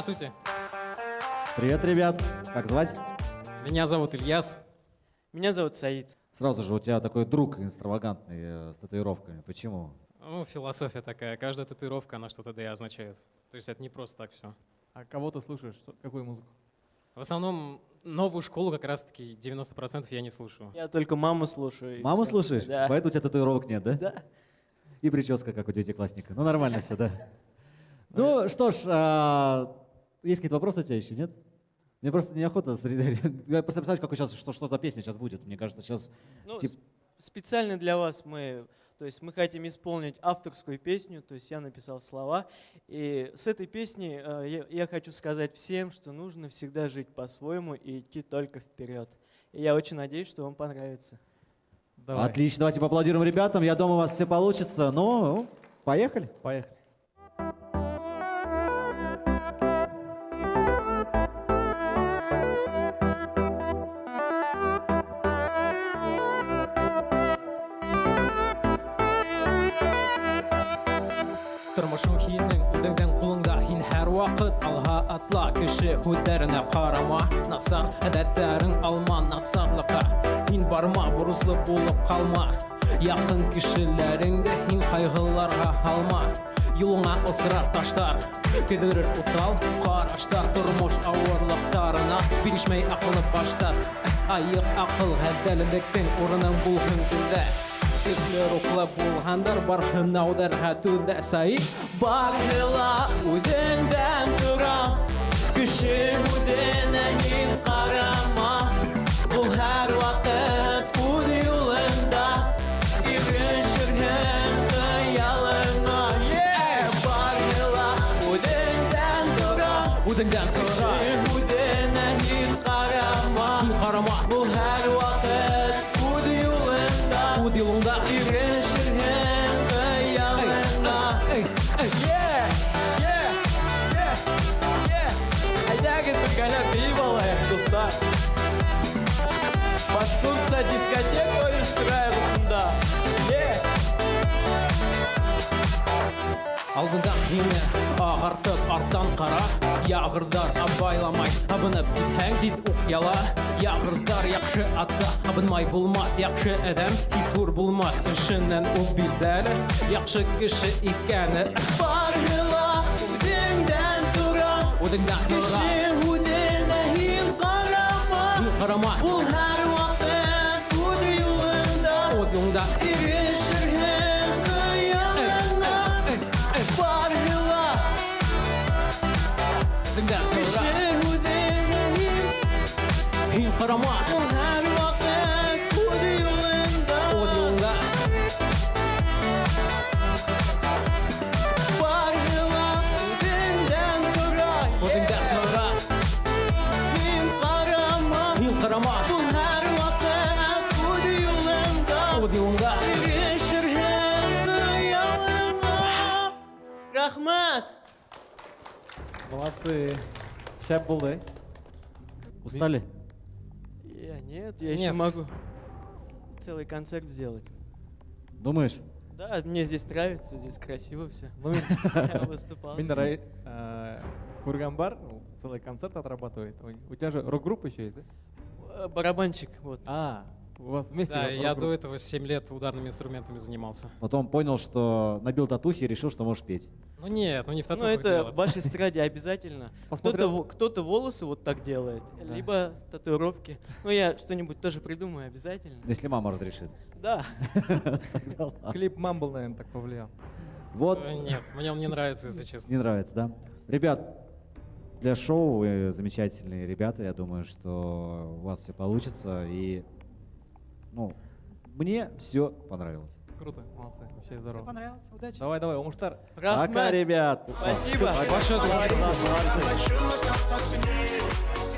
Здравствуйте. Привет, ребят. Как звать? Меня зовут Ильяс. Меня зовут Саид. Сразу же у тебя такой друг экстравагантный с татуировками. Почему? Ну, философия такая. Каждая татуировка, она что-то да и означает. То есть это не просто так все. А кого ты слушаешь? Какую музыку? В основном новую школу как раз-таки 90% я не слушаю. Я только маму слушаю. И Маму всё. слушаешь? Да. Поэтому у тебя татуировок нет, да? Да. И прическа, как у девятиклассника. Ну, нормально все, да. Ну, что ж, есть какие-то вопросы у тебя еще, нет? Мне просто неохота. Я просто представляю, какой сейчас, что за песня сейчас будет. Мне кажется, сейчас... Ну, тип- специально для вас мы, то есть мы хотим исполнить авторскую песню, то есть я написал слова. И с этой песни я хочу сказать всем, что нужно всегда жить по-своему и идти только вперед. И я очень надеюсь, что вам понравится. Давай. Отлично, давайте поаплодируем ребятам. Я думаю, у вас все получится. Ну, поехали. Поехали. Тормошоң һинең үҙеңдең ҡулыңда, һин һәр ваҡыт алға атла, кеше һүҙҙәренә ҡарама, насар ғәҙәттәрең алма насарлыҡҡа. Һин барма, бурыслы булып ҡалма, яҡын кешеләреңде һин ҡайғыларға һалма. Юлыңа осрар таштар, көйҙөрөр уҫал ҡараштар, тормош ауырлыҡтарына бирешмәй аҡылып баштар. Айыҡ аҡыл ғәҙеллектең урының булһын көндә. Көслө рухлы булғандар бар һынауҙарға түҙә. Саид. Барыһы ла үҙеңдән тора, кеше һүҙенә һин ҡарама. Ул һәр ваҡыт үҙ юлында, ирешерһең хыялыңа. Барыһы ла үҙеңдән тора, Үҙеңдән тора, кеше һүҙенә һин ҡарама. Һин ҡарама. Ул һәр ваҡыт үҙ юлында, Үҙ юлыңда. ирешерһең хыялыңа. Эй, эй. Yeah! Yeah! Yeah! Yeah! Әйҙәгеҙ бергәләп бейеп алайыҡ, дуҫтар. Башҡортса дискотека ойоштороюҡ ошонда. Yeah! Алдыңдан һине ағартып, арттан ҡара. Яғырҙар абайламай, абынып китһәң тиҙ уҡ яла. Яғырҙар яҡшы атта, абынмай булмаҫ. Яҡшы әҙәм һис хур булмаҫ. Эшенән үк билдәле, яҡшы кеше икәне. Барыһы ла үҙеңдән тора, Үҙеңдән тора. кеше һүҙенә һин ҡарама. Һин ҡарама. Ул һәр ваҡыт үҙ юлында, Үҙ юлыңда. ирешерһең хыялыңа. Эй, эй. Барыһы ла Үҙеңдән тора. кеше һүҙенә һин Һин ҡарама. Ул һәр ваҡыт үҙ юлында, Үҙ юлыңда. барыһы ла үҙеңдән тора. Үҙеңдән тора. Һин ҡарама. Һин ҡарама. Ул һәр ваҡыт үҙ юлында, Үҙ юлыңда. ирешерһең хыялыңа. Рәхмәт! Молодцы. Шәп булды. Устали? Я нет, я еще Нет. могу целый концерт сделать. Думаешь? Да, мне здесь нравится, здесь красиво все. Ну, мин, Я выступал. мин күргән бар, ул целый концерт отрабатывает. У тебя же рок-группа еще есть, да? Барабанщик, вот. А, у вас вместе Да, я рок-группа. до этого 7 лет ударными инструментами занимался. Потом понял, что набил татухи и решил, что можешь петь. Ну нет, ну не в Ну, татухах это дело. в вашей эстраде обязательно. Посмотрел. Кто-то волосы вот так делает, Да. либо татуировки. Ну, я что-нибудь тоже придумаю обязательно. Если мама разрешит. Да. Тогда ладно. Клип Мамбл, наверное, так повлиял. Вот. Нет, мне он не нравится, если честно. Не нравится, да? Ребят, для шоу вы замечательные ребята. Я думаю, что у вас все получится. И, мне все понравилось. Круто, молодцы, вообще здорово. Все понравилось, удачи. Давай, давай, уңыштар. Пока, Рәхмәт. ребят. Спасибо. Большое спасибо. Хочу остаться с ней.